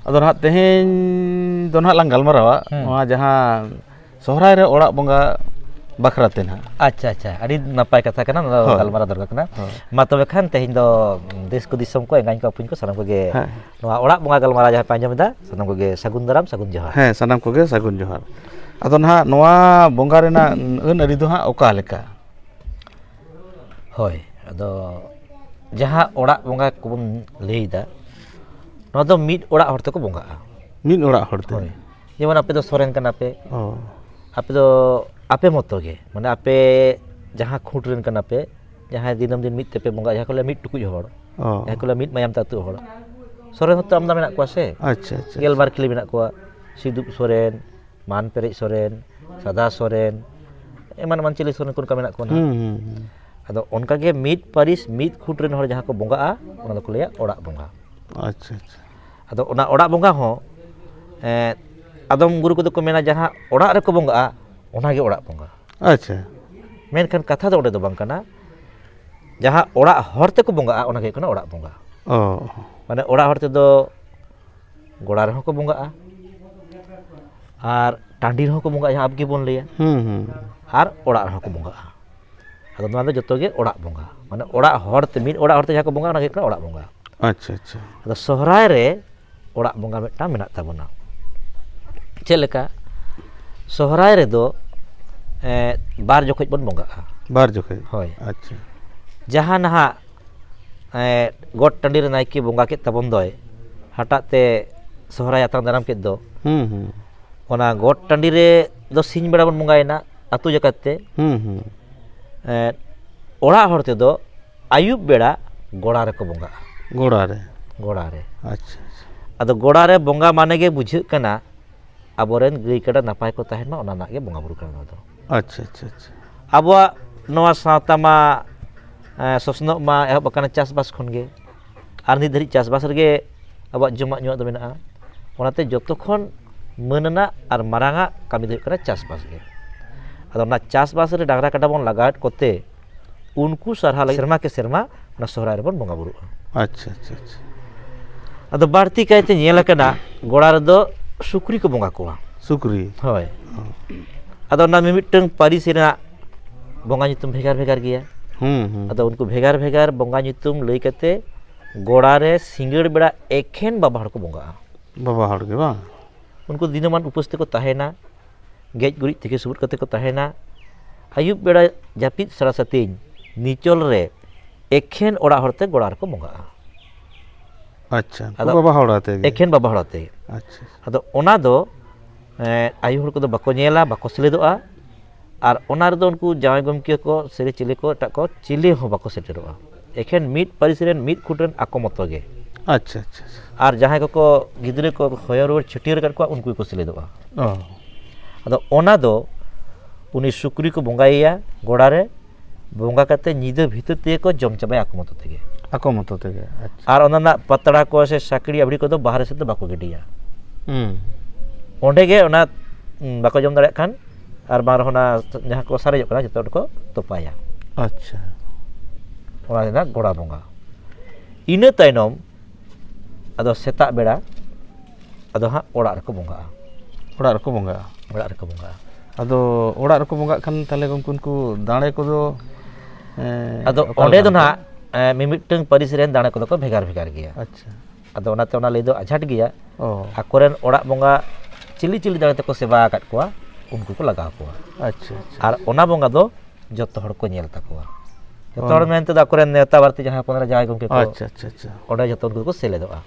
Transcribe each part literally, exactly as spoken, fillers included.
ᱟᱫᱚ ᱱᱟᱦᱟᱜ ᱛᱮᱦᱮᱧ ᱫᱚ ᱱᱟᱦᱟᱜ ᱞᱟᱝ ᱜᱟᱞᱢᱟᱨᱟᱣᱟ ᱦᱩᱸ᱾ ᱱᱚᱣᱟ ᱡᱟᱦᱟᱸ ᱥᱚᱦᱨᱟᱭ ᱨᱮ ᱚᱲᱟᱜ ᱵᱚᱸᱜᱟ ᱵᱟᱠᱷᱨᱟ ᱛᱮ ᱱᱟᱦᱟᱜ᱾ ᱟᱪᱪᱷᱟ, ᱟᱪᱪᱷᱟ, ᱟᱹᱰᱤ ᱱᱟᱯᱟᱭ ᱠᱟᱛᱷᱟ ᱠᱟᱱᱟ, ᱱᱚᱣᱟ ᱫᱚ ᱦᱳᱭ᱾ ᱜᱟᱞᱢᱟᱨᱟᱣ ᱫᱚᱨᱠᱟᱨ ᱠᱟᱱᱟ᱾ ᱦᱳᱭ᱾ ᱢᱟ ᱛᱚᱵᱮ ᱠᱷᱟᱱ ᱛᱮᱦᱮᱧ ᱫᱚ ᱫᱮᱥ ᱠᱚ ᱫᱤᱥᱚᱢ ᱠᱚ ᱮᱸᱜᱟᱧ ᱠᱚ ᱟᱹᱯᱩᱧ ᱠᱚ ᱥᱟᱱᱟᱢ ᱠᱚᱜᱮ ᱦᱮᱸ᱾ ᱱᱚᱣᱟ ᱚᱲᱟᱜ ᱵᱚᱸᱜᱟ ᱜᱟᱞᱢᱟᱨᱟᱣ ᱡᱟᱦᱟᱸ ᱯᱮ ᱟᱸᱡᱚᱢ ᱮᱫᱟ, ᱥᱟᱱᱟᱢ ᱠᱚᱜᱮ ᱥᱟᱹᱜᱩᱱ ᱫᱟᱨᱟᱢ, ᱥᱟᱹᱜᱩᱱ ᱡᱚᱦᱟᱨ᱾ ᱦᱮᱸ, ᱥᱟᱱᱟᱢ ᱠᱚᱜᱮ ᱥᱟᱹᱜᱩᱱ ᱡᱚᱦᱟᱨ᱾ ᱟᱫᱚ ᱱᱟᱦᱟᱜ ᱱᱚᱣᱟ ᱵᱚᱸᱜᱟ ᱨᱮᱱᱟᱜ ᱟᱹᱱ ᱟᱹᱨᱤ ᱫᱚ ᱦᱟᱸᱜ ᱚᱠᱟ ᱞᱮᱠᱟ? ᱦᱳᱭ, ᱟᱫᱚ ᱡᱟᱦᱟᱸ ᱚᱲᱟᱜ ᱵᱚᱸᱜᱟ ᱠᱚᱵᱚᱱ ᱞᱟᱹᱭᱫᱟ, ᱱᱚᱣᱟ ᱫᱚ ᱢᱤᱫ ᱚᱲᱟᱜ ᱦᱚᱲ ᱛᱮᱠᱚ ᱵᱚᱸᱜᱟᱜᱼᱟ᱾ ᱢᱤᱫ ᱚᱲᱟᱜ ᱦᱚᱲ ᱛᱮ? ᱦᱳᱭ᱾ ᱡᱮᱢᱚᱱ ᱟᱯᱮ ᱫᱚ ᱥᱚᱨᱮᱱ ᱠᱟᱱᱟ ᱯᱮ, ᱚ᱾ ᱟᱯᱮ ᱫᱚ ᱟᱯᱮ ᱢᱚᱛᱚ ᱜᱮ, ᱢᱟᱱᱮ ᱟᱯᱮ ᱡᱟᱦᱟᱸ ᱠᱷᱩᱸᱴ ᱨᱮᱱ ᱠᱟᱱᱟ ᱯᱮ, ᱡᱟᱦᱟᱸᱭ ᱫᱤᱱᱟᱹᱢ ᱫᱤᱱ ᱢᱤᱫ ᱛᱮᱯᱮ ᱵᱚᱸᱜᱟᱜᱼᱟ, ᱡᱟᱦᱟᱸ ᱠᱚ ᱞᱟᱹᱭᱟ ᱢᱤᱫ ᱴᱩᱠᱩᱡ ᱦᱚᱲ, ᱚ᱾ ᱡᱟᱦᱟᱸᱭ ᱠᱚ ᱞᱟᱹᱭᱟ ᱢᱤᱫ ᱢᱟᱭᱟᱢ ᱛᱮ ᱟᱹᱛᱩ ᱦᱚᱲ᱾ ᱥᱚᱨᱮᱱ ᱦᱚᱸᱛᱚ ᱟᱢᱫᱟ ᱢᱮᱱᱟᱜ ᱠᱚᱣᱟ ᱥᱮ? ᱟᱪᱪᱷᱟ, ᱟᱪᱪᱷᱟ, ᱜᱮᱞ ᱵᱟᱨ ᱟᱪᱪᱷᱟ᱾ ᱠᱷᱤᱞᱤ ᱢᱮᱱᱟᱜ ᱠᱚᱣᱟ, ᱥᱤᱫᱩᱯ ᱥᱚᱨᱮᱱ, ᱢᱟᱱ ᱯᱮᱨᱮᱡ ᱥᱚᱨᱮᱱ, ᱥᱟᱫᱟ ᱥᱚᱨᱮᱱ, ᱮᱢᱟᱱ ᱮᱢᱟᱱ ᱪᱤᱞᱤ ᱥᱚᱨᱮᱱ ᱠᱚ ᱚᱱᱠᱟ ᱢᱮᱱᱟᱜ ᱠᱚᱣᱟ ᱱᱟᱦᱟᱜ᱾ ᱦᱩᱸ, ᱦᱩᱸ, ᱦᱩᱸ᱾ ᱟᱫᱚ ᱚᱱᱠᱟᱜᱮ ᱢᱤᱫ ᱯᱟᱹᱨᱤᱥ ᱢᱤᱫ ᱠᱷᱩᱸᱴ ᱨᱮᱱ ᱦᱚᱲ ᱡᱟᱦᱟᱸ ᱠᱚ ᱵᱚᱸᱜᱟᱜᱼᱟ, ᱚᱱᱟ ᱫᱚᱠᱚ ᱞᱟᱹᱭᱟ ᱚᱲᱟᱜ ᱵᱚᱸᱜᱟ᱾ ᱟᱪᱪᱷᱟ, ᱟᱪᱪᱷᱟ᱾ ᱟᱫᱚ ᱚᱱᱟ ᱚᱲᱟᱜ ᱵᱚᱸᱜᱟ ᱦᱚᱸ, ᱮᱸ, ᱟᱫᱚᱢ ᱜᱩᱨᱩ ᱠᱚᱫᱚ ᱠᱚ ᱢᱮᱱᱟ, ᱡᱟᱦᱟᱸ ᱚᱲᱟᱜ ᱨᱮᱠᱚ ᱵᱚᱸᱜᱟᱜᱼᱟ, ᱚᱱᱟᱜᱮ ᱚᱲᱟᱜ ᱵᱚᱸᱜᱟ᱾ ᱟᱪᱪᱷᱟ᱾ ᱢᱮᱱᱠᱷᱟᱱ ᱠᱟᱛᱷᱟ ᱫᱚ ᱚᱸᱰᱮ ᱫᱚ ᱵᱟᱝ ᱠᱟᱱᱟ᱾ ᱡᱟᱦᱟᱸ ᱚᱲᱟᱜ ᱦᱚᱲ ᱛᱮᱠᱚ ᱵᱚᱸᱜᱟᱜᱼᱟ, ᱚᱱᱟ ᱜᱮ ᱦᱩᱭᱩᱜ ᱠᱟᱱᱟ ᱚᱲᱟᱜ ᱵᱚᱸᱜᱟ᱾ ᱚ᱾ ᱢᱟᱱᱮ ᱚᱲᱟᱜ ᱦᱚᱲ ᱛᱮᱫᱚ ᱜᱚᱲᱟ ᱨᱮᱦᱚᱸ ᱠᱚ ᱵᱚᱸᱜᱟᱜᱼᱟ, ᱟᱨ ᱴᱟᱺᱰᱤ ᱨᱮᱦᱚᱸ ᱠᱚ ᱵᱚᱸᱜᱟᱜᱼᱟ, ᱡᱟᱦᱟᱸ ᱟᱵᱚ ᱜᱮᱵᱚᱱ ᱞᱟᱹᱭᱟ, ᱦᱩᱸ, ᱦᱩᱸ᱾ ᱟᱨ ᱚᱲᱟᱜ ᱨᱮᱦᱚᱸ ᱠᱚ ᱵᱚᱸᱜᱟᱜᱼᱟ᱾ ᱟᱫᱚ ᱱᱚᱣᱟ ᱫᱚ ᱡᱚᱛᱚ ᱜᱮ ᱚᱲᱟᱜ ᱵᱚᱸᱜᱟ, ᱢᱟᱱᱮ ᱚᱲᱟᱜ ᱦᱚᱲ ᱛᱮ, ᱢᱤᱫ ᱚᱲᱟᱜ ᱦᱚᱲ ᱛᱮ ᱡᱟᱦᱟᱸ ᱠᱚ ᱵᱚᱸᱜᱟᱜᱼᱟ, ᱚᱱᱟ ᱜᱮ ᱦᱩᱭᱩᱜ ᱠᱟᱱᱟ ᱚᱲᱟᱜ ᱵᱚᱸᱜᱟ᱾ ᱟᱪᱪᱷᱟ, ᱟᱪᱪᱷᱟ᱾ ᱟᱫᱚ ᱥᱚᱦᱨᱟᱭ ᱨᱮ ᱚᱲᱟᱜ ᱵᱚᱸᱜᱟ ᱢᱤᱫᱴᱟᱝ ᱢᱮᱱᱟᱜ ᱛᱟᱵᱚᱱᱟ᱾ ᱪᱮᱫ ᱞᱮᱠᱟ? ᱥᱚᱦᱨᱟᱭ ᱨᱮᱫᱚ, ᱮᱸ, ᱵᱟᱨ ᱡᱚᱠᱷᱚᱡ ᱵᱚᱱ ᱵᱚᱸᱜᱟᱜᱼᱟ᱾ ᱵᱟᱨ ᱡᱚᱠᱷᱚᱡ? ᱦᱳᱭ᱾ ᱟᱪᱪᱷᱟ᱾ ᱡᱟᱦᱟᱸ ᱱᱟᱦᱟᱜ, ᱮᱸ, ᱜᱚᱴ ᱴᱟᱺᱰᱤ ᱨᱮ ᱱᱟᱭᱠᱮ ᱵᱚᱸᱜᱟ ᱠᱮᱫ ᱛᱟᱵᱚᱱ ᱫᱚᱭ, ᱦᱟᱴᱟᱜ ᱛᱮ ᱥᱚᱦᱨᱟᱭ ᱟᱛᱟᱝ ᱫᱟᱨᱟᱢ ᱠᱮᱫ ᱫᱚ, ᱦᱩᱸ, ᱦᱩᱸ᱾ ᱚᱱᱟ ᱜᱚᱴ ᱴᱟᱺᱰᱤ ᱨᱮ ᱫᱚ ᱥᱤᱧ ᱵᱮᱲᱟ ᱵᱚᱱ ᱵᱚᱸᱜᱟᱭᱮᱱᱟ ᱟᱹᱛᱩ ᱡᱟᱠᱟᱛ ᱛᱮ᱾ ᱦᱩᱸ, ᱦᱩᱸ᱾ ᱮᱸ, ᱚᱲᱟᱜ ᱦᱚᱲ ᱛᱮᱫᱚ ᱟᱹᱭᱩᱵ ᱵᱮᱲᱟ ᱜᱚᱲᱟ ᱨᱮᱠᱚ ᱵᱚᱸᱜᱟᱜᱼᱟ᱾ ᱜᱚᱲᱟ ᱨᱮ? ᱜᱚᱲᱟ ᱨᱮ᱾ ᱟᱪᱪᱷᱟ, ᱟᱪᱪᱷᱟ᱾ ᱟᱫᱚ ᱜᱚᱲᱟ ᱨᱮ ᱵᱚᱸᱜᱟ ᱢᱟᱱᱮ ᱜᱮ ᱵᱩᱡᱷᱟᱹᱜ ᱠᱟᱱᱟ, ᱟᱵᱚᱨᱮᱱ ᱜᱟᱹᱭ ᱠᱟᱰᱟ ᱱᱟᱯᱟᱭ ᱠᱚ ᱛᱟᱦᱮᱱ ᱢᱟ, ᱚᱱᱟ ᱨᱮᱱᱟᱜ ᱜᱮ ᱵᱚᱸᱜᱟ ᱵᱩᱨᱩ ᱠᱟᱱᱟ ᱱᱚᱣᱟ ᱫᱚ᱾ ᱟᱪᱪᱷᱟ, ᱟᱪᱪᱷᱟ, ᱟᱪᱪᱷᱟ᱾ ᱟᱵᱚᱣᱟᱜ ᱱᱚᱣᱟ ᱥᱟᱶᱛᱟ ᱢᱟ, ᱮᱸ, ᱥᱚᱥᱱᱚᱜ ᱢᱟ ᱮᱦᱚᱵ ᱟᱠᱟᱱᱟ ᱪᱟᱥᱵᱟᱥ ᱠᱷᱚᱱ ᱜᱮ, ᱟᱨ ᱱᱤᱛ ᱫᱷᱟᱹᱨᱤᱡ ᱪᱟᱥᱵᱟᱥ ᱨᱮᱜᱮ ᱟᱵᱚᱣᱟᱜ ᱡᱚᱢᱟᱜ ᱧᱩᱣᱟᱜ ᱫᱚ ᱢᱮᱱᱟᱜᱼᱟ᱾ ᱚᱱᱟᱛᱮ ᱡᱚᱛᱚ ᱠᱷᱚᱱ ᱢᱟᱹᱱ ᱟᱱᱟᱜ ᱟᱨ ᱢᱟᱨᱟᱝ ᱟᱜ ᱠᱟᱹᱢᱤ ᱫᱚ ᱦᱩᱭᱩᱜ ᱠᱟᱱᱟ ᱪᱟᱥᱵᱟᱥ ᱜᱮ᱾ ᱟᱫᱚ ᱚᱱᱟ ᱪᱟᱥᱵᱟᱥ ᱨᱮ ᱰᱟᱝᱨᱟ ᱠᱟᱰᱟ ᱵᱚᱱ ᱞᱟᱜᱟᱣᱮᱫ ᱠᱚᱛᱮ, ᱩᱱᱠᱩ ᱥᱟᱨᱦᱟᱣ ᱞᱟᱹᱜᱤᱫ ᱥᱮᱨᱢᱟ ᱠᱮ ᱥᱮᱨᱢᱟ ᱚᱱᱟ ᱥᱚᱦᱨᱟᱭ ᱨᱮᱵᱚᱱ ᱵᱚᱸᱜᱟ ᱵᱩᱨᱩᱜᱼᱟ᱾ ᱟᱪᱪᱷᱟ, ᱟᱪᱪᱷᱟ, ᱟᱪᱪᱷᱟ᱾ ᱟᱫᱚ ᱵᱟᱹᱲᱛᱤ ᱠᱟᱭᱛᱮ ᱧᱮᱞ ᱟᱠᱟᱱᱟ, ᱜᱚᱲᱟ ᱨᱮᱫᱚ ᱥᱩᱠᱨᱤ ᱠᱚ ᱵᱚᱸᱜᱟ ᱠᱚᱣᱟ᱾ ᱥᱩᱠᱨᱤ? ᱦᱳᱭ᱾ ᱟᱫᱚ ᱚᱱᱟ ᱢᱤᱢᱤᱫᱴᱟᱝ ᱯᱟᱹᱨᱤᱥ ᱨᱮᱱᱟᱜ ᱵᱚᱸᱜᱟ ᱧᱩᱛᱩᱢ ᱵᱷᱮᱜᱟᱨ ᱵᱷᱮᱜᱟᱨ ᱜᱮᱭᱟ᱾ ᱦᱩᱸ, ᱦᱩᱸ᱾ ᱟᱫᱚ ᱩᱱᱠᱩ ᱵᱷᱮᱜᱟᱨ ᱵᱷᱮᱜᱟᱨ ᱵᱚᱸᱜᱟ ᱧᱩᱛᱩᱢ ᱞᱟᱹᱭ ᱠᱟᱛᱮ ᱜᱚᱲᱟ ᱨᱮ ᱥᱤᱸᱜᱟᱹᱲ ᱵᱮᱲᱟ ᱮᱠᱷᱮᱱ ᱵᱟᱵᱟ ᱦᱚᱲ ᱠᱚ ᱵᱚᱸᱜᱟᱜᱼᱟ᱾ ᱵᱟᱵᱟ ᱦᱚᱲ ᱜᱮ ᱵᱟᱝ? ᱩᱱᱠᱩ ᱫᱤᱱᱟᱹᱢᱟᱱ ᱩᱯᱟᱹᱥ ᱛᱮᱠᱚ ᱛᱟᱦᱮᱱᱟ, ᱜᱮᱡ ᱜᱩᱨᱤᱡ ᱛᱤᱠᱤ ᱥᱩᱵᱩᱫ ᱠᱟᱛᱮ ᱠᱚ ᱛᱟᱦᱮᱱᱟ᱾ ᱟᱹᱭᱩᱵ ᱵᱮᱲᱟ ᱡᱟᱹᱯᱤᱫ ᱥᱟᱨᱟ ᱥᱟᱹᱛᱤᱧ ᱱᱤᱪᱚᱞ ᱨᱮ ᱮᱠᱷᱮᱱ ᱚᱲᱟᱜ ᱦᱚᱲᱛᱮ ᱜᱚᱲᱟ ᱨᱮᱠᱚ ᱵᱚᱸᱜᱟᱜᱼᱟ᱾ ᱟᱪᱪᱷᱟ, ᱩᱱᱠᱩ ᱟᱫᱚ ᱵᱟᱵᱟ ᱦᱚᱲ ᱟᱛᱮ ᱜᱮ? ᱮᱠᱷᱮᱱ ᱵᱟᱵᱟ ᱦᱚᱲ ᱟᱛᱮ᱾ ᱟᱪᱪᱷᱟ᱾ ᱟᱫᱚ ᱚᱱᱟ ᱫᱚ, ᱮᱸ, ᱟᱭᱳ ᱦᱚᱲ ᱠᱚᱫᱚ ᱵᱟᱠᱚ ᱧᱮᱞᱟ, ᱵᱟᱠᱚ ᱥᱮᱞᱮᱫᱚᱜᱼᱟ᱾ ᱟᱨ ᱚᱱᱟ ᱨᱮᱫᱚ ᱩᱱᱠᱩ ᱡᱟᱶᱟᱭ ᱜᱚᱢᱠᱮ ᱠᱚ ᱥᱮ ᱪᱤᱞᱤ ᱠᱚ ᱮᱴᱟᱜ ᱠᱚ ᱪᱤᱞᱤ ᱦᱚᱸ ᱵᱟᱠᱚ ᱥᱮᱴᱮᱨᱚᱜᱼᱟ᱾ ᱮᱠᱷᱮᱱ ᱢᱤᱫ ᱯᱟᱹᱨᱤᱥ ᱨᱮᱱ ᱢᱤᱫ ᱠᱷᱩᱸᱴ ᱨᱮᱱ ᱟᱠᱚ ᱢᱚᱛᱚ ᱜᱮ᱾ ᱟᱪᱪᱷᱟ, ᱟᱪᱪᱷᱟ, ᱟᱪᱪᱷᱟ᱾ ᱟᱨ ᱡᱟᱦᱟᱸᱭ ᱠᱚᱠᱚ ᱜᱤᱫᱽᱨᱟᱹ ᱠᱚ ᱦᱚᱭᱚ ᱨᱩᱣᱟᱹᱲ ᱪᱷᱟᱹᱴᱭᱟᱹᱨ ᱟᱠᱟᱫ ᱠᱚᱣᱟ, ᱩᱱᱠᱩ ᱜᱮᱠᱚ ᱥᱮᱞᱮᱫᱚᱜᱼᱟ᱾ ᱚ᱾ ᱟᱫᱚ ᱚᱱᱟ ᱫᱚ ᱩᱱᱤ ᱥᱩᱠᱨᱤ ᱠᱚ ᱵᱚᱸᱜᱟᱭᱮᱭᱟ ᱜᱚᱲᱟ ᱨᱮ, ᱵᱚᱸᱜᱟ ᱠᱟᱛᱮ ᱧᱤᱫᱟᱹ ᱵᱷᱤᱛᱟᱹᱨ ᱛᱮᱜᱮ ᱠᱚ ᱡᱚᱢ ᱪᱟᱵᱟᱭᱟ ᱟᱠᱚ ᱢᱚᱛᱚ ᱛᱮᱜᱮ᱾ ᱟᱠᱚ ᱢᱚᱛᱚ ᱛᱮᱜᱮ, ᱟᱪᱪᱷᱟ᱾ ᱟᱨ ᱚᱱᱟ ᱨᱮᱱᱟᱜ ᱯᱟᱛᱲᱟ ᱠᱚ ᱥᱮ ᱥᱟᱹᱠᱲᱤ ᱟᱵᱲᱤ ᱠᱚᱫᱚ ᱵᱟᱦᱨᱮ ᱥᱮᱫ ᱫᱚ ᱵᱟᱠᱚ ᱜᱤᱰᱤᱭᱟ᱾ ᱦᱩᱸ᱾ ᱚᱸᱰᱮ ᱜᱮ ᱚᱱᱟ, ᱩᱸ, ᱵᱟᱠᱚ ᱡᱚᱢ ᱫᱟᱲᱮᱭᱟᱜ ᱠᱷᱟᱱ, ᱟᱨ ᱵᱟᱝ ᱨᱮᱦᱚᱸ ᱚᱱᱟ ᱡᱟᱦᱟᱸ ᱠᱚ ᱥᱟᱨᱮᱡᱚᱜ ᱠᱟᱱᱟ, ᱡᱚᱛᱚ ᱚᱸᱰᱮ ᱠᱚ ᱛᱚᱯᱟᱭᱟ᱾ ᱟᱪᱪᱷᱟ᱾ ᱚᱱᱟ ᱨᱮᱱᱟᱜ ᱜᱚᱲᱟ ᱵᱚᱸᱜᱟ᱾ ᱤᱱᱟᱹ ᱛᱟᱭᱱᱚᱢ ᱟᱫᱚ ᱥᱮᱛᱟᱜ ᱵᱮᱲᱟ ᱟᱫᱚ ᱦᱟᱸᱜ ᱚᱲᱟᱜ ᱨᱮᱠᱚ ᱵᱚᱸᱜᱟᱜᱼᱟ᱾ ᱚᱲᱟᱜ ᱨᱮᱠᱚ ᱵᱚᱸᱜᱟᱜᱼᱟ᱾ ᱚᱲᱟᱜ ᱨᱮᱠᱚ ᱵᱚᱸᱜᱟᱜᱼᱟ᱾ ᱟᱫᱚ ᱚᱲᱟᱜ ᱨᱮᱠᱚ ᱵᱚᱸᱜᱟᱜ ᱠᱷᱟᱱ ᱛᱟᱦᱚᱞᱮ ᱜᱚᱢᱠᱮ ᱩᱱᱠᱩ ᱫᱟᱲᱮ ᱠᱚᱫᱚ, ᱮᱸ, ᱟᱫᱚ ᱚᱠᱟ ᱚᱸᱰᱮ ᱞᱮᱠᱟ ᱫᱚ ᱠᱚ? ᱱᱟᱦᱟᱜ, ᱮᱸ, ᱢᱤᱢᱤᱫᱴᱟᱝ ᱯᱟᱹᱨᱤᱥ ᱨᱮᱱ ᱫᱟᱲᱮ ᱠᱚᱫᱚ ᱠᱚ ᱵᱷᱮᱜᱟᱨ ᱵᱷᱮᱜᱟᱨ ᱜᱮᱭᱟ᱾ ᱟᱪᱪᱷᱟ᱾ ᱟᱫᱚ ᱚᱱᱟᱛᱮ ᱚᱱᱟ ᱞᱟᱹᱭ ᱫᱚ ᱟᱡᱷᱟᱴ ᱜᱮᱭᱟ᱾ ᱚ᱾ ᱟᱠᱚᱨᱮᱱ ᱚᱲᱟᱜ ᱵᱚᱸᱜᱟ ᱪᱤᱞᱤ ᱪᱤᱞᱤ ᱫᱟᱲᱮ ᱛᱮᱠᱚ ᱥᱮᱵᱟ ᱟᱠᱟᱫ ᱠᱚᱣᱟ, ᱩᱱᱠᱩ ᱠᱚ ᱞᱟᱜᱟᱣ ᱠᱚᱣᱟ᱾ ᱟᱪᱪᱷᱟ, ᱟᱪᱪᱷᱟ᱾ ᱟᱨ ᱚᱱᱟ ᱵᱚᱸᱜᱟ ᱫᱚ ᱡᱚᱛᱚ ᱦᱚᱲ ᱠᱚ ᱧᱮᱞ ᱛᱟᱠᱚᱣᱟ᱾ ᱡᱚᱛᱚ ᱦᱚᱲ ᱚ᱾ ᱢᱮᱱᱛᱮ ᱫᱚ ᱟᱠᱚᱨᱮᱱ ᱱᱮᱣᱛᱟ ᱵᱟᱨᱛᱮ ᱡᱟᱦᱟᱸᱭ ᱦᱚᱯᱚᱱ ᱮᱨᱟ ᱡᱟᱶᱟᱭ ᱜᱚᱢᱠᱮ ᱠᱚ, ᱟᱪᱪᱷᱟ, ᱟᱪᱪᱷᱟ, ᱟᱪᱪᱷᱟ᱾ ᱚᱸᱰᱮ ᱡᱚᱛᱚ ᱩᱱᱠᱩ ᱠᱚ ᱥᱮᱞᱮᱫᱚᱜᱼᱟ᱾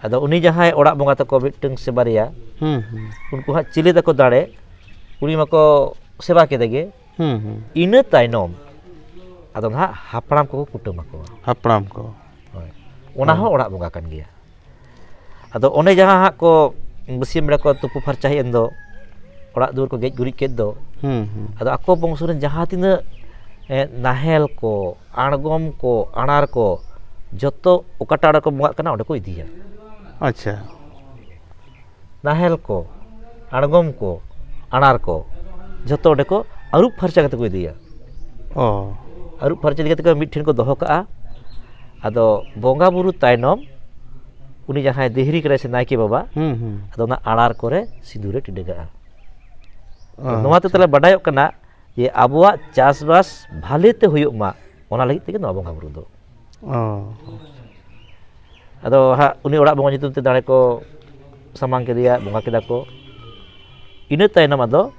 ᱟᱫᱚ ᱩᱱᱤ ᱡᱟᱦᱟᱸᱭ ᱚᱲᱟᱜ ᱵᱚᱸᱜᱟ ᱛᱟᱠᱚ ᱢᱤᱫᱴᱟᱝ ᱥᱮ ᱵᱟᱨᱭᱟ, ᱦᱩᱸ, ᱦᱩᱸ᱾ ᱩᱱᱠᱩ ᱦᱟᱸᱜ ᱪᱤᱞᱤ ᱛᱟᱠᱚ ᱫᱟᱲᱮ, ᱩᱱᱤ ᱢᱟᱠᱚ ᱥᱮᱵᱟ ᱠᱮᱫᱮ ᱜᱮ᱾ ᱦᱩᱸ, ᱦᱩᱸ᱾ ᱤᱱᱟᱹ ᱛᱟᱭᱱᱚᱢ ᱟᱫᱚ ᱱᱟᱦᱟᱜ ᱦᱟᱯᱲᱟᱢ ᱠᱚᱠᱚ ᱠᱩᱴᱟᱹᱢ ᱟᱠᱚᱣᱟ᱾ ᱦᱟᱯᱲᱟᱢ ᱠᱚ᱾ ᱦᱳᱭ᱾ ᱚᱱᱟ ᱦᱳᱭ᱾ ᱦᱚᱸ ᱚᱲᱟᱜ ᱵᱚᱸᱜᱟ ᱠᱟᱱ ᱜᱮᱭᱟ᱾ ᱟᱫᱚ ᱚᱱᱮ ᱡᱟᱦᱟᱸ ᱦᱟᱸᱜ ᱠᱚ ᱵᱟᱹᱥᱭᱟᱹᱢ ᱵᱮᱲᱟ ᱠᱚ ᱛᱩᱯᱩ ᱯᱷᱟᱨᱪᱟ ᱦᱮᱡ ᱮᱱ ᱫᱚ, ᱚᱲᱟᱜ ᱫᱩᱣᱟᱹᱨ ᱠᱚ ᱜᱮᱡ ᱜᱩᱨᱤᱡ ᱠᱮᱫ ᱫᱚ, ᱦᱩᱸ, ᱦᱩᱸ᱾ ᱟᱫᱚ ᱟᱠᱚ ᱵᱚᱝᱥᱚ ᱨᱮᱱ ᱡᱟᱦᱟᱸ ᱛᱤᱱᱟᱹᱜ, ᱮ, ᱱᱟᱦᱮᱞ ᱠᱚ, ᱟᱬᱜᱚᱢ ᱠᱚ, ᱟᱬᱟᱨ ᱠᱚ, ᱡᱚᱛᱚ ᱚᱠᱟᱴᱟᱜ ᱚᱲᱟᱜ ᱠᱚ ᱵᱚᱸᱜᱟᱜ ᱠᱟᱱᱟ, ᱚᱸᱰᱮ ᱠᱚ ᱤᱫᱤᱭᱟ᱾ ᱟᱪᱪᱷᱟ᱾ ᱱᱟᱦᱮᱞ ᱠᱚ, ᱟᱬᱜᱚᱢ ᱠᱚ, ᱟᱬᱟᱨ ᱠᱚ, ᱡᱷᱚᱛᱚ ᱚᱸᱰᱮ ᱠᱚ ᱟᱹᱨᱩᱵ ᱯᱷᱟᱨᱪᱟ ᱠᱟᱛᱮ ᱠᱚ ᱤᱫᱤᱭᱟ᱾ ᱚ᱾ ᱟᱹᱨᱩᱵ ᱯᱷᱟᱨᱪᱟ ᱤᱫᱤ ᱠᱟᱛᱮ ᱠᱚ ᱢᱤᱫ ᱴᱷᱮᱱ ᱠᱚ ᱫᱚᱦᱚ ᱠᱟᱜᱼᱟ᱾ ᱟᱫᱚ ᱵᱚᱸᱜᱟ ᱵᱩᱨᱩ ᱛᱟᱭᱱᱚᱢ ᱩᱱᱤ ᱡᱟᱦᱟᱸᱭ ᱫᱤᱦᱨᱤ ᱠᱟᱱᱟᱭ ᱥᱮ ᱱᱟᱭᱠᱮ ᱵᱟᱵᱟ, ᱦᱩᱸ, ᱦᱩᱸ᱾ ᱟᱫᱚ ᱚᱱᱟ ᱟᱲᱟᱨ ᱠᱚᱨᱮ ᱥᱤᱸᱫᱩᱨᱮ ᱴᱤᱰᱟᱹᱜᱟᱜᱼᱟ᱾ ᱚ, ᱱᱚᱣᱟ ᱛᱮ ᱟᱪᱪᱷᱟ᱾ ᱛᱟᱦᱞᱮ ᱵᱟᱰᱟᱭᱚᱜ ᱠᱟᱱᱟ ᱡᱮ ᱟᱵᱚᱣᱟᱜ ᱪᱟᱥᱵᱟᱥ ᱵᱷᱟᱞᱮ ᱛᱮ ᱦᱩᱭᱩᱜ ᱢᱟ, ᱚᱱᱟ ᱞᱟᱹᱜᱤᱫ ᱛᱮᱜᱮ ᱱᱚᱣᱟ ᱵᱚᱸᱜᱟ ᱵᱩᱨᱩ ᱫᱚ᱾ ᱚ᱾ ᱟᱫᱚ ᱦᱟᱸᱜ ᱩᱱᱤ ᱚᱲᱟᱜ ᱵᱚᱸᱜᱟ ᱧᱩᱛᱩᱢ ᱛᱮ ᱫᱟᱲᱮ ᱠᱚ ᱥᱟᱢᱟᱝ ᱠᱮᱫᱮᱭᱟ, ᱵᱚᱸᱜᱟ ᱠᱮᱫᱟ ᱠᱚ᱾ ᱤᱱᱟᱹ ᱛᱟᱭᱱᱚᱢ ᱟᱫᱚ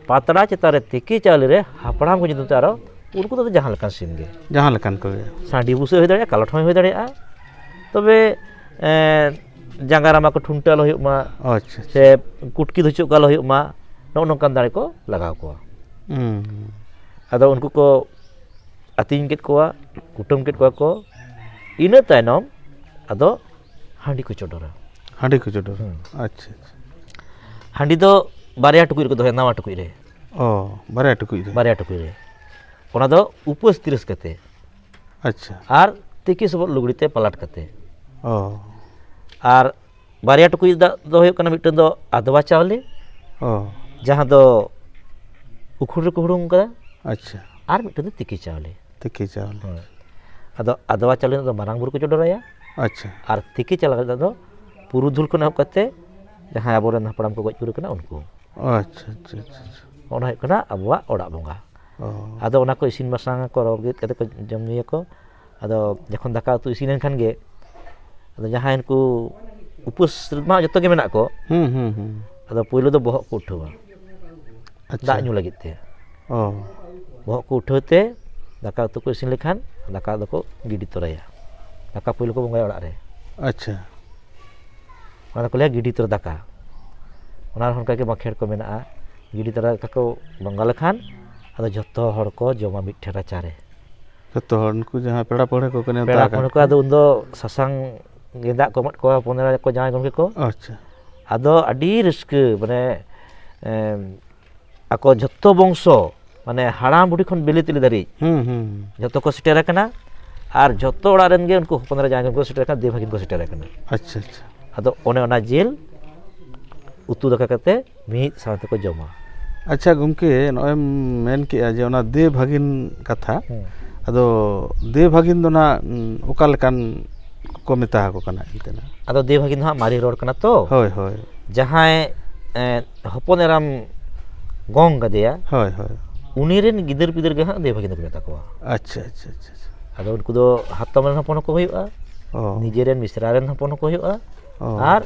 ᱯᱟᱛᱲᱟ ᱪᱮᱛᱟᱱ ᱨᱮ ᱛᱤᱠᱤ ᱪᱟᱣᱞᱮ ᱨᱮ ᱦᱟᱯᱲᱟᱢ ᱠᱚ ᱧᱩᱛᱩᱢ ᱛᱮ ᱟᱨᱚ ᱩᱱᱠᱩ ᱫᱚ ᱡᱟᱦᱟᱸ ᱞᱮᱠᱟᱱ ᱥᱤᱢ ᱜᱮ᱾ ᱡᱟᱦᱟᱸ ᱞᱮᱠᱟᱱ ᱠᱚᱜᱮ᱾ ᱥᱟᱺᱰᱤ ᱵᱩᱥᱟᱹᱜ ᱦᱩᱭ ᱫᱟᱲᱮᱭᱟᱜᱼᱟ, ᱠᱟᱞᱚᱴ ᱦᱚᱸᱭ ᱦᱩᱭ ᱫᱟᱲᱮᱭᱟᱜᱼᱟ᱾ ᱛᱚᱵᱮ, ᱮᱸ, ᱡᱟᱸᱜᱟ ᱨᱟᱢᱟ ᱠᱚ ᱴᱷᱩᱱᱴᱟᱹ ᱟᱞᱚ ᱦᱩᱭᱩᱜ ᱢᱟ, ᱟᱪᱪᱷᱟ, ᱟᱪᱪᱷᱟ᱾ ᱥᱮ ᱠᱩᱴᱠᱤ ᱫᱷᱩᱪᱩᱜ ᱠᱚ ᱟᱞᱚ ᱦᱩᱭᱩᱜ ᱢᱟ, ᱱᱚᱜᱼᱚ ᱱᱚᱝᱠᱟᱱ ᱫᱟᱲᱮ ᱠᱚ ᱞᱟᱜᱟᱣ ᱠᱚᱣᱟ᱾ ᱦᱩᱸ᱾ ᱟᱫᱚ ᱩᱱᱠᱩ ᱠᱚ ᱟᱹᱛᱤᱧ ᱠᱮᱫ ᱠᱚᱣᱟ, ᱠᱩᱴᱟᱹᱢ ᱠᱮᱫ ᱠᱚᱣᱟ ᱠᱚ, ᱤᱱᱟᱹ ᱛᱟᱭᱱᱚᱢ ᱟᱫᱚ ᱦᱟᱺᱰᱤ ᱠᱚ ᱪᱚᱰᱚᱨᱟ᱾ ᱦᱟᱺᱰᱤ ᱠᱚ ᱪᱚᱰᱚᱨᱟ᱾ ᱦᱩᱸ᱾ ᱟᱪᱪᱷᱟ, ᱟᱪᱪᱷᱟ᱾ ᱦᱟᱺᱰᱤ ᱫᱚ ᱵᱟᱨᱭᱟ ᱴᱩᱠᱩᱡ ᱨᱮᱠᱚ ᱫᱚᱦᱚᱭᱟ, ᱱᱟᱣᱟ ᱴᱩᱠᱩᱡ ᱨᱮ᱾ ᱚ, ᱵᱟᱨᱭᱟ ᱴᱩᱠᱩᱡ ᱨᱮ᱾ ᱵᱟᱨᱭᱟ ᱴᱩᱠᱩᱡ ᱨᱮ᱾ ᱚᱱᱟ ᱫᱚ ᱩᱯᱟᱹᱥ ᱛᱤᱨᱤᱥ ᱠᱟᱛᱮ᱾ ᱟᱪᱪᱷᱟ᱾ ᱟᱨ ᱛᱤᱠᱤ ᱥᱚᱵᱚᱫ ᱞᱩᱜᱽᱲᱤ ᱛᱮ ᱯᱟᱞᱟᱴ ᱠᱟᱛᱮ᱾ ᱚ᱾ ᱟᱨ ᱵᱟᱨᱭᱟ ᱴᱩᱠᱩᱡ ᱫᱟᱜ ᱫᱚ ᱦᱩᱭᱩᱜ ᱠᱟᱱᱟ, ᱢᱤᱫᱴᱟᱝ ᱫᱚ ᱟᱫᱽᱣᱟ ᱪᱟᱣᱞᱮ, ᱚ᱾ ᱡᱟᱦᱟᱸ ᱫᱚ ᱩᱠᱷᱩᱲ ᱨᱮᱠᱚ ᱦᱩᱲᱩᱝ ᱠᱟᱫᱟ, ᱟᱪᱪᱷᱟ᱾ ᱟᱨ ᱢᱤᱫᱴᱟᱝ ᱫᱚ ᱛᱤᱠᱤ ᱪᱟᱣᱞᱮ᱾ ᱛᱤᱠᱤ ᱪᱟᱣᱞᱮ᱾ ᱦᱳᱭ᱾ ᱟᱫᱚ ᱟᱫᱽᱣᱟ ᱪᱟᱣᱞᱮ ᱫᱚ ᱢᱟᱨᱟᱝ ᱵᱩᱨᱩ ᱠᱚ ᱪᱚᱰᱚᱨᱟᱭᱟ᱾ ᱟᱪᱪᱷᱟ᱾ ᱟᱨ ᱛᱤᱠᱤ ᱪᱟᱣᱞᱮ ᱫᱚ ᱯᱩᱨᱩᱫᱷᱩᱞ ᱠᱷᱚᱱ ᱮᱦᱚᱵ ᱠᱟᱛᱮ ᱡᱟᱦᱟᱸᱭ ᱟᱵᱚᱨᱮᱱ ᱦᱟᱯᱲᱟᱢ ᱠᱚ ᱜᱚᱡ ᱜᱩᱨ ᱠᱟᱱᱟ ᱩᱱᱠᱩ᱾ ᱟᱪᱪᱷᱟ, ᱟᱪᱪᱷᱟ, ᱟᱪᱪᱷᱟ, ᱟᱪᱪᱷᱟ᱾ ᱚᱱᱟ ᱦᱩᱭᱩᱜ ᱠᱟᱱᱟ ᱟᱵᱚᱣᱟᱜ ᱚᱲᱟᱜ ᱵᱚᱸᱜᱟ᱾ ᱚ᱾ ᱟᱫᱚ ᱚᱱᱟ ᱠᱚ ᱤᱥᱤᱱ ᱵᱟᱥᱟᱝ ᱟᱠᱚ, ᱨᱚᱲ ᱜᱮᱫ ᱠᱟᱛᱮ ᱠᱚ ᱡᱚᱢ ᱧᱩᱭᱟᱠᱚ᱾ ᱟᱫᱚ ᱡᱚᱠᱷᱚᱱ ᱫᱟᱠᱟ ᱩᱛᱩ ᱤᱥᱤᱱ ᱮᱱ ᱠᱷᱟᱱ ᱜᱮ, ᱟᱫᱚ ᱡᱟᱦᱟᱸᱭ ᱱᱩᱠᱩ ᱩᱯᱟᱹᱥ ᱨᱮᱢᱟ ᱡᱚᱛᱚ ᱜᱮ ᱢᱮᱱᱟᱜ ᱠᱚ, ᱦᱩᱸ, ᱦᱩᱸ, ᱦᱩᱸ᱾ ᱟᱫᱚ ᱯᱳᱭᱞᱳ ᱫᱚ ᱵᱚᱦᱚᱜ ᱠᱚ ᱩᱴᱷᱟᱹᱣᱟ᱾ ᱟᱪᱪᱷᱟ᱾ ᱫᱟᱜ ᱧᱩ ᱞᱟᱹᱜᱤᱫ ᱛᱮ᱾ ᱚ᱾ ᱵᱚᱦᱚᱜ ᱠᱚ ᱩᱴᱷᱟᱹᱣ ᱛᱮ ᱫᱟᱠᱟ ᱩᱛᱩ ᱠᱚ ᱤᱥᱤᱱ ᱞᱮᱠᱷᱟᱱ ᱫᱟᱠᱟ ᱫᱚᱠᱚ ᱜᱤᱰᱤ ᱛᱚᱨᱟᱭᱟ᱾ ᱫᱟᱠᱟ ᱯᱳᱭᱞᱳ ᱠᱚ ᱵᱚᱸᱜᱟᱭᱟ ᱚᱲᱟᱜ ᱨᱮ᱾ ᱟᱪᱪᱷᱟ᱾ ᱚᱱᱟ ᱫᱚᱠᱚ ᱞᱟᱹᱭᱟ ᱜᱤᱰᱤ ᱛᱚᱨᱟ ᱫᱟᱠᱟ᱾ ᱚᱱᱟ ᱨᱮᱦᱚᱸ ᱚᱱᱠᱟ ᱜᱮ ᱵᱟᱸᱠᱷᱮᱲ ᱠᱚ ᱢᱮᱱᱟᱜᱼᱟ᱾ ᱜᱤᱰᱤ ᱛᱚᱨᱟ ᱫᱟᱠᱟ ᱠᱚ ᱵᱚᱸᱜᱟ ᱞᱮᱠᱷᱟᱱ ᱟᱫᱚ ᱡᱷᱚᱛᱚ ᱦᱚᱲ ᱠᱚ ᱡᱚᱢᱟ ᱢᱤᱫ ᱴᱷᱮᱱ ᱨᱟᱪᱟ ᱨᱮ᱾ ᱡᱚᱛᱚ ᱦᱚᱲ, ᱩᱱᱠᱩ ᱡᱟᱦᱟᱸ ᱯᱮᱲᱟ ᱯᱟᱹᱲᱦᱟᱹ ᱠᱚ ᱠᱟᱱᱟ, ᱯᱮᱲᱟ ᱯᱟᱹᱲᱦᱟᱹ ᱠᱚ ᱟᱫᱚ ᱩᱱᱫᱚ ᱥᱟᱥᱟᱝ ᱜᱮᱸᱫᱟᱜ ᱠᱚ ᱮᱢᱟᱫ ᱠᱚᱣᱟ, ᱦᱚᱯᱚᱱ ᱮᱨᱟ ᱠᱚ, ᱡᱟᱶᱟᱭ ᱜᱚᱢᱠᱮ ᱠᱚ᱾ ᱟᱪᱪᱷᱟ᱾ ᱟᱫᱚ ᱟᱹᱰᱤ ᱨᱟᱹᱥᱠᱟᱹ, ᱢᱟᱱᱮ, ᱮᱢ, ᱟᱠᱚ ᱡᱷᱚᱛᱚ ᱵᱚᱝᱥᱚ, ᱢᱟᱱᱮ, ᱦᱟᱲᱟᱢ ᱵᱩᱰᱷᱤ ᱠᱷᱚᱱ ᱵᱤᱞᱤ ᱛᱤᱞᱤ ᱫᱷᱟᱹᱨᱤᱡ, ᱦᱩᱸ, ᱦᱩᱸ᱾ ᱡᱷᱚᱛᱚ ᱠᱚ ᱥᱮᱴᱮᱨ ᱟᱠᱟᱱᱟ᱾ ᱟᱨ ᱡᱷᱚᱛᱚ ᱚᱲᱟᱜ ᱨᱮᱱ ᱜᱮ ᱩᱱᱠᱩ ᱦᱚᱯᱚᱱ ᱮᱨᱟ ᱡᱟᱶᱟᱭ ᱜᱚᱢᱠᱮ ᱠᱚ ᱥᱮᱴᱮᱨ ᱟᱠᱟᱱᱟ, ᱫᱮᱣ ᱵᱷᱟᱹᱜᱤᱱ ᱠᱚ ᱥᱮᱴᱮᱨ ᱟᱠᱟᱱᱟ᱾ ᱟᱪᱪᱷᱟ, ᱟᱪᱪᱷᱟ᱾ ᱟᱫᱚ ᱚᱱᱮ ᱚᱱᱟ ᱡᱤᱞ ᱩᱛᱩ ᱫᱟᱠᱟ ᱠᱟᱛᱮ ᱢᱤᱫ ᱥᱟᱶ ᱛᱮᱠᱚ ᱡᱚᱢᱟ᱾ ᱟᱪᱪᱷᱟ ᱜᱚᱢᱠᱮ, ᱱᱚᱜᱼᱚᱭ ᱮᱢ ᱢᱮᱱ ᱠᱮᱜᱼᱟ ᱡᱮ ᱚᱱᱟ ᱫᱮᱣ ᱵᱷᱟᱹᱜᱤᱱ ᱠᱟᱛᱷᱟ, ᱦᱩᱸ᱾ ᱟᱫᱚ ᱫᱮᱣ ᱵᱷᱟᱹᱜᱤᱱ ᱫᱚ ᱱᱟᱜ, ᱩᱸ, ᱚᱠᱟ ᱞᱮᱠᱟᱱ ᱠᱚ ᱢᱮᱛᱟ ᱟᱠᱚ ᱠᱟᱱᱟ ᱮᱱᱛᱮᱱᱟᱜ᱾ ᱟᱫᱚ ᱫᱮᱣᱵᱷᱟᱜᱤᱱ ᱫᱚ ᱦᱟᱸᱜ ᱢᱟᱨᱮ ᱨᱚᱲ ᱠᱟᱱᱟ ᱛᱚ᱾ ᱦᱳᱭ, ᱦᱳᱭ᱾ ᱡᱟᱦᱟᱸᱭ, ᱮᱸ, ᱦᱚᱯᱚᱱ ᱮᱨᱟᱢ ᱜᱚᱝ ᱠᱟᱫᱮᱭᱟ, ᱦᱳᱭ, ᱦᱳᱭ᱾ ᱩᱱᱤ ᱨᱮᱱ ᱜᱤᱫᱟᱹᱨ ᱯᱤᱫᱟᱹᱨ ᱜᱮ ᱦᱟᱸᱜ ᱫᱮᱣᱵᱷᱟᱜᱤᱱ ᱫᱚᱠᱚ ᱢᱮᱛᱟ ᱠᱚᱣᱟ᱾ ᱟᱪᱪᱷᱟ, ᱟᱪᱪᱷᱟ, ᱟᱪᱪᱷᱟ, ᱟᱪᱪᱷᱟ᱾ ᱟᱫᱚ ᱩᱱᱠᱩ ᱫᱚ ᱦᱟᱛᱚᱢ ᱨᱮᱱ ᱦᱚᱯᱚᱱ ᱦᱚᱸᱠᱚ ᱦᱩᱭᱩᱜᱼᱟ, ᱚ᱾ ᱱᱤᱡᱮ ᱨᱮᱱ ᱢᱤᱥᱨᱟ ᱨᱮᱱ ᱦᱚᱯᱚᱱ ᱦᱚᱸᱠᱚ ᱦᱩᱭᱩᱜᱼᱟ, ᱚ᱾ ᱟᱨ,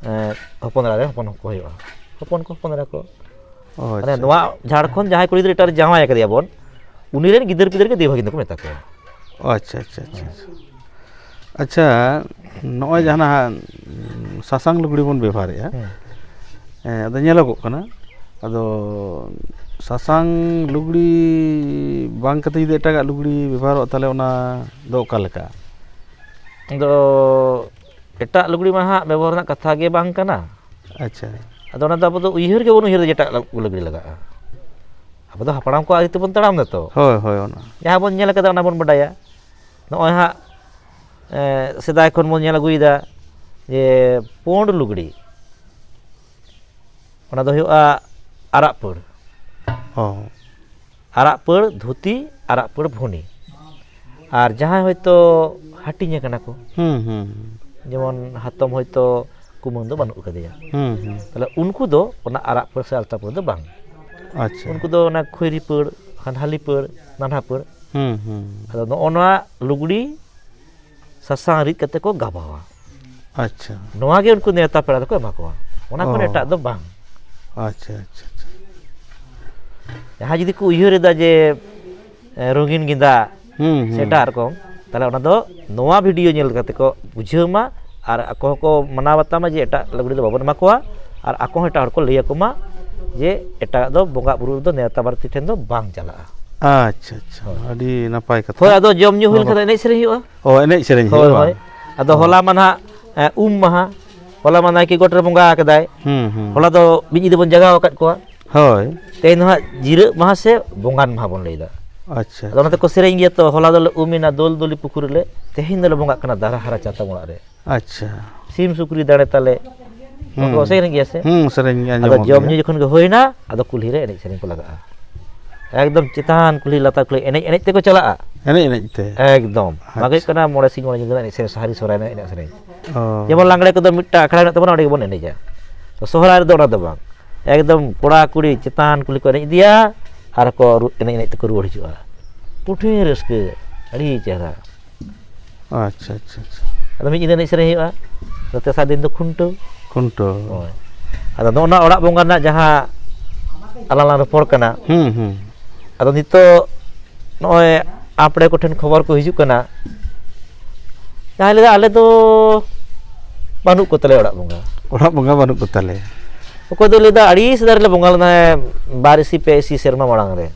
ᱮᱸ, ᱦᱚᱯᱚᱱ ᱮᱨᱟ ᱨᱮᱱ ᱦᱚᱯᱚᱱ ᱦᱚᱸᱠᱚ ᱦᱩᱭᱩᱜᱼᱟ᱾ ᱦᱚᱯᱚᱱ ᱠᱚ ᱦᱚᱯᱚᱱ ᱮᱨᱟ ᱠᱚ᱾ ᱚ, ᱢᱟᱱᱮ ᱟᱪᱪᱷᱟ᱾ ᱱᱚᱣᱟ ᱡᱷᱟᱲᱠᱷᱚᱸᱰ ᱡᱟᱦᱟᱸᱭ ᱠᱩᱲᱤ ᱜᱤᱫᱽᱨᱟᱹ ᱮᱴᱟᱜ ᱨᱮ ᱡᱟᱶᱟᱭ ᱟᱠᱟᱫᱮᱭᱟ ᱵᱚᱱ, ᱩᱱᱤ ᱨᱮᱱ ᱜᱤᱫᱟᱹᱨ ᱯᱤᱫᱟᱹᱨ ᱜᱮ ᱫᱮᱣᱵᱷᱟᱜᱤᱱ ᱫᱚᱠᱚ ᱢᱮᱛᱟ ᱠᱚᱣᱟ᱾ ᱚ, ᱟᱪᱪᱷᱟ, ᱟᱪᱪᱷᱟ, ᱟᱪᱪᱷᱟ, ᱟᱪᱪᱷᱟ᱾ ᱟᱪᱪᱷᱟ, ᱱᱚᱜᱼᱚᱭ ᱡᱟᱦᱟᱸ ᱱᱟᱦᱟᱜ, ᱩᱸ, ᱥᱟᱥᱟᱝ ᱞᱩᱜᱽᱲᱤ ᱵᱚᱱ ᱵᱮᱵᱚᱦᱟᱨᱮᱜᱼᱟ, ᱦᱮᱸ᱾ ᱦᱮᱸ, ᱟᱫᱚ ᱧᱮᱞᱚᱜᱚᱜ ᱠᱟᱱᱟ, ᱟᱫᱚ ᱥᱟᱥᱟᱝ ᱞᱩᱜᱽᱲᱤ ᱵᱟᱝ ᱠᱟᱛᱮ ᱡᱩᱫᱤ ᱮᱴᱟᱜᱟᱜ ᱞᱩᱜᱽᱲᱤ ᱵᱮᱵᱚᱦᱟᱨᱚᱜᱼᱟ, ᱛᱟᱦᱚᱞᱮ ᱚᱱᱟ ᱫᱚ ᱚᱠᱟ ᱞᱮᱠᱟ? ᱟᱫᱚ ᱮᱴᱟᱜ ᱞᱩᱜᱽᱲᱤ ᱢᱟ ᱦᱟᱸᱜ ᱵᱮᱵᱚᱦᱟᱨ ᱨᱮᱱᱟᱜ ᱠᱟᱛᱷᱟ ᱜᱮ ᱵᱟᱝ ᱠᱟᱱᱟ᱾ ᱟᱪᱪᱷᱟ᱾ ᱟᱫᱚ ᱚᱱᱟ ᱫᱚ ᱟᱵᱚ ᱫᱚ ᱩᱭᱦᱟᱹᱨ ᱜᱮ ᱵᱟᱵᱚᱱ ᱩᱭᱦᱟᱹᱨ ᱮᱫᱟ ᱡᱮ ᱮᱴᱟᱜ ᱞᱩᱜᱽᱲᱤ ᱞᱟᱜᱟᱜᱼᱟ᱾ ᱟᱵᱚ ᱫᱚ ᱦᱟᱯᱲᱟᱢ ᱠᱚᱣᱟᱜ ᱟᱹᱨᱤ ᱛᱮᱵᱚᱱ ᱛᱟᱲᱟᱢ ᱫᱟ ᱛᱚ᱾ ᱦᱳᱭ, ᱦᱳᱭ, ᱚᱱᱟ᱾ ᱡᱟᱦᱟᱸ ᱵᱚᱱ ᱧᱮᱞ ᱠᱟᱫᱟ, ᱚᱱᱟ ᱵᱚᱱ ᱵᱟᱰᱟᱭᱟ᱾ ᱱᱚᱜᱼᱚᱭ ᱦᱟᱸᱜ, ᱮ, ᱥᱮᱫᱟᱭ ᱠᱷᱚᱱ ᱵᱚᱱ ᱧᱮᱞ ᱟᱹᱜᱩᱭᱮᱫᱟ ᱡᱮ ᱯᱩᱸᱰ ᱞᱩᱜᱽᱲᱤ, ᱚᱱᱟ ᱫᱚ ᱦᱩᱭᱩᱜᱼᱟ ᱟᱨᱟᱜ ᱯᱟᱹᱲ᱾ ᱦᱚᱸ᱾ ᱟᱨᱟᱜ ᱯᱟᱹᱲ ᱫᱷᱩᱛᱤ, ᱟᱨᱟᱜ ᱯᱟᱹᱲ ᱵᱷᱩᱱᱤ᱾ ᱟᱨ ᱡᱟᱦᱟᱸᱭ ᱦᱚᱭᱛᱳ ᱦᱟᱹᱴᱤᱧ ᱟᱠᱟᱱᱟ ᱠᱚ, ᱦᱩᱸ, ᱦᱩᱸ, ᱦᱩᱸ᱾ ᱡᱮᱢᱚᱱ ᱦᱟᱛᱚᱢ ᱦᱚᱭᱛᱳ ᱠᱩᱢᱟᱹᱝ ᱫᱚ ᱵᱟᱹᱱᱩᱜ ᱟᱠᱟᱫᱮᱭᱟ, ᱦᱩᱸ, ᱦᱩᱸ᱾ ᱛᱟᱦᱞᱮ ᱩᱱᱠᱩ ᱫᱚ ᱚᱱᱟ ᱟᱨᱟᱜ ᱯᱟᱹᱲ ᱥᱮ ᱟᱞᱛᱟ ᱯᱟᱹᱲ ᱫᱚ ᱵᱟᱝ᱾ ᱟᱪᱪᱷᱟ᱾ ᱩᱱᱠᱩ ᱫᱚ ᱚᱱᱟ ᱠᱷᱚᱭᱨᱤ ᱯᱟᱹᱲ, ᱦᱟᱱᱦᱟᱞᱤ ᱯᱟᱹᱲ, ᱱᱟᱱᱦᱟ ᱯᱟᱹᱲ᱾ ᱦᱩᱸ, ᱦᱩᱸ᱾ ᱟᱫᱚ ᱱᱚᱜᱼᱚ ᱱᱚᱣᱟ ᱞᱩᱜᱽᱲᱤ ᱥᱟᱥᱟᱝ ᱨᱤᱫ ᱠᱟᱛᱮ ᱠᱚ ᱜᱟᱵᱟᱣᱟ᱾ ᱟᱪᱪᱷᱟ᱾ ᱱᱚᱣᱟ ᱜᱮ ᱩᱱᱠᱩ ᱱᱮᱣᱛᱟ ᱯᱮᱲᱟ ᱫᱚᱠᱚ ᱮᱢᱟ ᱠᱚᱣᱟ, ᱚᱱᱟ ᱠᱷᱚᱱ ᱚ᱾ ᱮᱴᱟᱜ ᱫᱚ ᱵᱟᱝ᱾ ᱟᱪᱪᱷᱟ, ᱟᱪᱪᱷᱟ, ᱟᱪᱪᱷᱟ᱾ ᱡᱟᱦᱟᱸᱭ ᱡᱩᱫᱤ ᱠᱚ ᱩᱭᱦᱟᱹᱨ ᱮᱫᱟ ᱡᱮ, ᱮ, ᱨᱚᱸᱜᱤᱱ ᱜᱮᱸᱫᱟᱜ ᱦᱩᱸ, ᱦᱩᱸ᱾ ᱥᱮ ᱮᱴᱟᱜ ᱨᱚᱠᱚᱢ, ᱛᱟᱦᱞᱮ ᱚᱱᱟ ᱫᱚ ᱱᱚᱣᱟ video ᱧᱮᱞ ᱠᱟᱛᱮ ᱠᱚ ᱵᱩᱡᱷᱟᱹᱣ ᱢᱟ ᱟᱨ ᱟᱠᱚ ᱦᱚᱸᱠᱚ ᱢᱟᱱᱟᱣ ᱵᱟᱛᱟᱣ ᱢᱟ ᱡᱮ ᱮᱴᱟᱜ ᱞᱩᱜᱽᱲᱤ ᱫᱚ ᱵᱟᱵᱚᱱ ᱮᱢᱟ ᱠᱚᱣᱟ ᱟᱨ ᱟᱠᱚ ᱦᱚᱸ ᱮᱴᱟᱜ ᱦᱚᱲ ᱠᱚ ᱞᱟᱹᱭ ᱟᱠᱚ ᱢᱟ ᱡᱮ ᱮᱴᱟᱜ ᱫᱚ ᱵᱚᱸᱜᱟ ᱵᱩᱨᱩ ᱨᱮᱫᱚ ᱱᱮᱣᱛᱟ ᱵᱟᱨᱛᱤ ᱴᱷᱮᱱ ᱫᱚ ᱵᱟᱝ ᱪᱟᱞᱟᱜᱼᱟ᱾ ᱟᱪᱪᱷᱟ, ᱟᱪᱪᱷᱟ᱾ ᱦᱳᱭ᱾ ᱟᱹᱰᱤ ᱱᱟᱯᱟᱭ ᱠᱟᱛᱷᱟ᱾ ᱦᱳᱭ, ᱟᱫᱚ ᱡᱚᱢ ᱧᱩ ᱦᱩᱭ ᱱᱚᱣᱟ ᱞᱮᱱᱠᱷᱟᱱ ᱫᱚ ᱮᱱᱮᱡ ᱥᱮᱨᱮᱧ ᱦᱩᱭᱩᱜᱼᱟ᱾ ᱚ, ᱮᱱᱮᱡ ᱥᱮᱨᱮᱧ ᱦᱳᱭ, ᱦᱩᱭᱩᱜᱼᱟ᱾ ᱦᱳᱭ᱾ ᱟᱫᱚ ᱚ᱾ ᱦᱚᱞᱟ ᱢᱟ ᱱᱟᱦᱟᱜ, ᱮ, ᱩᱢ ᱢᱟᱦᱟ, ᱦᱚᱞᱟ ᱢᱟ ᱱᱟᱭᱠᱮ ᱜᱚᱴ ᱨᱮ ᱵᱚᱸᱜᱟ ᱟᱠᱟᱫᱟᱭ᱾ ᱦᱩᱸ, ᱦᱩᱸ᱾ ᱦᱚᱞᱟ ᱫᱚ ᱢᱤᱫ ᱧᱤᱫᱟᱹ ᱵᱚᱱ ᱡᱟᱜᱟᱣ ᱟᱠᱟᱫ ᱠᱚᱣᱟ᱾ ᱦᱳᱭ᱾ ᱛᱮᱦᱮᱧ ᱫᱚ ᱦᱟᱸᱜ ᱡᱤᱨᱟᱹᱜ ᱢᱟᱦᱟ ᱥᱮ ᱵᱚᱸᱜᱟᱱ ᱢᱟᱦᱟ ᱵᱚᱱ ᱞᱟᱹᱭᱫᱟ᱾ ᱟᱪᱪᱷᱟ, ᱟᱫᱚ ᱚᱱᱟᱛᱮ ᱟᱪᱪᱷᱟ᱾ ᱠᱚ ᱥᱮᱨᱮᱧ ᱜᱮᱭᱟ ᱛᱚ, "ᱦᱚᱞᱟ ᱫᱚᱞᱮ ᱩᱢ ᱮᱱᱟ ᱫᱳᱞ ᱫᱳᱞᱤ ᱯᱩᱠᱷᱩᱨᱤ ᱨᱮ, ᱛᱮᱦᱮᱧ ᱫᱚᱞᱮ ᱵᱚᱸᱜᱟᱜ ᱠᱟᱱᱟ ᱫᱟᱨᱟ ᱦᱟᱨᱟ ᱪᱟᱛᱚᱢ ᱚᱲᱟᱜ ᱨᱮ᱾ ᱟᱪᱪᱷᱟ᱾ ᱥᱤᱢ ᱥᱩᱠᱨᱤ ᱫᱟᱲᱮ ᱛᱟᱞᱮ", ᱦᱩᱸ᱾ ᱚᱱᱠᱟ ᱠᱚ ᱥᱮᱨᱮᱧ ᱜᱮᱭᱟ ᱥᱮ? ᱦᱩᱸ, ᱥᱮᱨᱮᱧ ᱜᱮ ᱟᱫᱚ ᱟᱸᱡᱚᱢᱚᱜ ᱡᱚᱢ ᱜᱮᱭᱟ᱾ ᱧᱩ ᱡᱚᱠᱷᱚᱱ ᱜᱮ ᱦᱩᱭᱱᱟ, ᱟᱫᱚ ᱠᱩᱞᱦᱤ ᱨᱮ ᱮᱱᱮᱡ ᱥᱮᱨᱮᱧ ᱠᱚ ᱞᱟᱜᱟᱜᱼᱟ᱾ ᱮᱠᱫᱚᱢ ᱪᱮᱛᱟᱱ ᱠᱩᱞᱦᱤ ᱞᱟᱛᱟᱨ ᱠᱩᱞᱦᱤ ᱮᱱᱮᱡ ᱮᱱᱮᱡ ᱛᱮᱠᱚ ᱪᱟᱞᱟᱜᱼᱟ᱾ ᱮᱱᱮᱡ ᱮᱱᱮᱡ ᱛᱮ? ᱮᱠᱫᱚᱢ᱾ ᱚᱱᱟ ᱜᱮ ᱦᱩᱭᱩᱜ ᱟᱪᱪᱷᱟ᱾ ᱠᱟᱱᱟ ᱢᱚᱬᱮ ᱥᱤᱧ ᱢᱚᱬᱮ ᱧᱤᱫᱟᱹ ᱨᱮᱱᱟᱜ ᱮᱱᱮᱡ ᱥᱮᱨᱮᱧ, ᱥᱟᱹᱨᱤ ᱥᱚᱦᱨᱟᱭ ᱨᱮᱱᱟᱜ ᱮᱱᱮᱡ ᱥᱮᱨᱮᱧ᱾ ᱚ᱾ ᱡᱮᱢᱚᱱ ᱞᱟᱜᱽᱲᱮ ᱠᱚᱫᱚ ᱢᱤᱫᱴᱟᱝ ᱟᱠᱷᱲᱟ ᱢᱮᱱᱟᱜ ᱛᱟᱵᱚᱱᱟ, ᱚᱸᱰᱮ ᱜᱮᱵᱚᱱ ᱮᱱᱮᱡᱟ᱾ ᱛᱚ ᱥᱚᱦᱨᱟᱭ ᱨᱮᱫᱚ ᱚᱱᱟ ᱫᱚ ᱵᱟᱝ, ᱮᱠᱫᱚᱢ ᱠᱚᱲᱟ ᱠᱩᱲᱤ ᱪᱮᱛᱟᱱ ᱠᱩᱞᱦᱤ ᱠᱚ ᱮᱱᱮᱡ ᱤᱫᱤᱭᱟ ᱟᱨ ᱠᱚ ᱨᱩ-, ᱮᱱᱮᱡ ᱮᱱᱮᱡ ᱛᱮᱠᱚ ᱨᱩᱣᱟᱹᱲ ᱦᱤᱡᱩᱜᱼᱟ᱾ ᱠᱚᱴᱷᱤᱱ ᱨᱟᱹᱥᱠᱟᱹ, ᱟᱹᱰᱤ ᱪᱮᱦᱨᱟ᱾ ᱟᱪᱪᱷᱟ, ᱟᱪᱪᱷᱟ, ᱟᱪᱪᱷᱟ᱾ ᱟᱫᱚ ᱢᱤᱫ ᱧᱤᱫᱟᱹ ᱮᱱᱮᱡ ᱥᱮᱨᱮᱧ ᱦᱩᱭᱩᱜᱼᱟ, ᱟᱫᱚ ᱛᱮᱥᱟᱨ ᱫᱤᱱ ᱫᱚ ᱠᱷᱩᱱᱴᱟᱹᱣ᱾ ᱠᱷᱩᱱᱴᱟᱹᱣ᱾ ᱦᱳᱭ᱾ ᱟᱫᱚ ᱱᱚᱜᱼᱚ ᱱᱚᱣᱟ ᱚᱲᱟᱜ ᱵᱚᱸᱜᱟ ᱨᱮᱱᱟᱜ ᱡᱟᱦᱟᱸ ᱟᱞᱟᱝ ᱞᱟᱝ ᱨᱚᱯᱚᱲ ᱠᱟᱱᱟ, ᱦᱩᱸ, ᱦᱩᱸ᱾ ᱟᱫᱚ ᱱᱤᱛᱚᱜ ᱱᱚᱜᱼᱚᱭ ᱟᱯᱲᱮ ᱠᱚᱴᱷᱮᱱ ᱠᱷᱚᱵᱚᱨ ᱠᱚ ᱦᱤᱡᱩᱜ ᱠᱟᱱᱟ, ᱡᱟᱦᱟᱸᱭ ᱞᱟᱹᱭᱫᱟ, "ᱟᱞᱮ ᱫᱚ ᱵᱟᱹᱱᱩᱜ ᱠᱚ ᱛᱟᱞᱮᱭᱟ ᱚᱲᱟᱜ ᱵᱚᱸᱜᱟ᱾" ᱚᱲᱟᱜ ᱵᱚᱸᱜᱟ ᱵᱟᱹᱱᱩᱜ ᱠᱚ ᱛᱟᱞᱮᱭᱟ᱾ ᱚᱠᱚᱭ ᱫᱚᱭ ᱞᱟᱹᱭᱫᱟ, "ᱟᱹᱰᱤ ᱥᱮᱫᱟᱭ ᱨᱮᱞᱮ ᱵᱚᱸᱜᱟ ᱞᱮᱱᱟ, ᱵᱟᱨ ᱤᱥᱤ ᱯᱮ ᱤᱥᱤ ᱥᱮᱨᱢᱟ ᱢᱟᱲᱟᱝ ᱨᱮ᱾"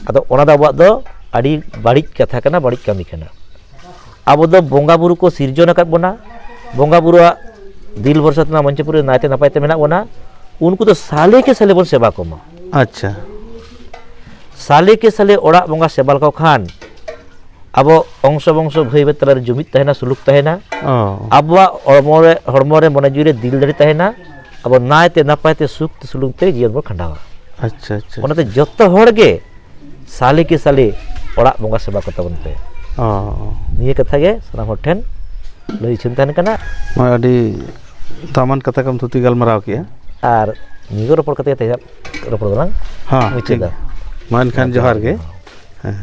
ᱟᱫᱚ ᱚᱱᱟ ᱫᱚ ᱟᱵᱚᱣᱟᱜ ᱫᱚ ᱟᱹᱰᱤ ᱵᱟᱹᱲᱤᱡ ᱠᱟᱛᱷᱟ ᱠᱟᱱᱟ, ᱵᱟᱹᱲᱤᱡ ᱠᱟᱹᱢᱤ ᱠᱟᱱᱟ᱾ ᱟᱵᱚ ᱫᱚ ᱵᱚᱸᱜᱟ ᱵᱩᱨᱩ ᱠᱚ ᱥᱤᱨᱡᱚᱱ ᱟᱠᱟᱫ ᱵᱚᱱᱟ, ᱵᱚᱸᱜᱟ ᱵᱩᱨᱩᱣᱟᱜ ᱫᱤᱞ ᱵᱷᱚᱨᱥᱟ ᱛᱮ ᱱᱚᱣᱟ ᱢᱚᱧᱪᱚᱯᱩᱨᱤ ᱨᱮ ᱱᱟᱭᱛᱮ ᱱᱟᱯᱟᱭ ᱛᱮ ᱢᱮᱱᱟᱜ ᱵᱚᱱᱟ, ᱩᱱᱠᱩ ᱫᱚ ᱥᱟᱞᱮ ᱠᱮ ᱥᱟᱞᱮ ᱵᱚᱱ ᱥᱮᱵᱟ ᱠᱚᱢᱟ᱾ ᱟᱪᱪᱷᱟ᱾ ᱥᱟᱞᱮ ᱠᱮ ᱥᱟᱞᱮ ᱚᱲᱟᱜ ᱵᱚᱸᱜᱟ ᱥᱮᱵᱟ ᱞᱮᱠᱚ ᱠᱷᱟᱱ ᱟᱵᱚ ᱚᱝᱥᱚ ᱵᱚᱝᱥᱚ ᱵᱷᱟᱹᱭ ᱵᱷᱟᱹᱭ ᱛᱟᱞᱟᱨᱮ ᱡᱩᱢᱤᱫ ᱛᱟᱦᱮᱱᱟ, ᱥᱩᱞᱩᱠ ᱛᱟᱦᱮᱱᱟ᱾ ᱚ᱾ ᱟᱵᱚᱣᱟᱜ ᱦᱚᱲᱢᱚ ᱨᱮ, ᱦᱚᱲᱢᱚ ᱨᱮ, ᱢᱚᱱᱮ ᱡᱤᱣᱤ ᱨᱮ, ᱫᱤᱞ ᱫᱟᱲᱮ ᱛᱟᱦᱮᱱᱟ᱾ ᱟᱵᱚ ᱱᱟᱭᱛᱮ ᱱᱟᱯᱟᱭ ᱛᱮ ᱥᱩᱠ ᱛᱮ ᱥᱩᱞᱩᱠ ᱛᱮ ᱡᱤᱭᱚᱱ ᱵᱚᱱ ᱠᱷᱟᱸᱰᱟᱣᱟ᱾ ᱟᱪᱪᱷᱟ, ᱟᱪᱪᱷᱟ, ᱚᱱᱟᱛᱮ ᱟᱪᱪᱷᱟ᱾ ᱡᱚᱛᱚ ᱦᱚᱲ ᱜᱮ ᱥᱟᱞᱮ ᱠᱮ ᱥᱟᱞᱮ ᱚᱲᱟᱜ ᱵᱚᱸᱜᱟ ᱥᱮᱵᱟ ᱠᱚ ᱛᱟᱵᱚᱱ ᱯᱮ᱾ ᱚ᱾ ᱱᱤᱭᱟᱹ ᱠᱟᱛᱷᱟ ᱜᱮ ᱥᱟᱱᱟᱢ ᱦᱚᱲ ᱴᱷᱮᱱ ᱞᱟᱹᱭ ᱩᱪᱷᱟᱹᱱ ᱛᱟᱦᱮᱱ ᱠᱟᱱᱟ᱾ ᱱᱚᱣᱟ ᱟᱹᱰᱤ ᱫᱟᱢᱟᱱ ᱠᱟᱛᱷᱟ ᱠᱚᱢ ᱛᱷᱩᱛᱤ ᱜᱟᱞᱢᱟᱨᱟᱣ ᱠᱮᱜᱼᱟ᱾ ᱟᱨ ᱱᱤᱭᱟᱹ ᱠᱚ ᱨᱚᱯᱚᱲ ᱠᱟᱛᱮ ᱛᱮᱦᱮᱧᱟᱜ ᱨᱚᱯᱚᱲ ᱫᱚᱞᱟᱝ ᱦᱮᱸ, ᱢᱩᱪᱟᱹᱫᱟ᱾ ᱴᱷᱤᱠ᱾ ᱢᱟ ᱮᱱᱠᱷᱟᱱ ᱡᱚᱦᱟᱨ ᱜᱮ᱾ ᱦᱮᱸ᱾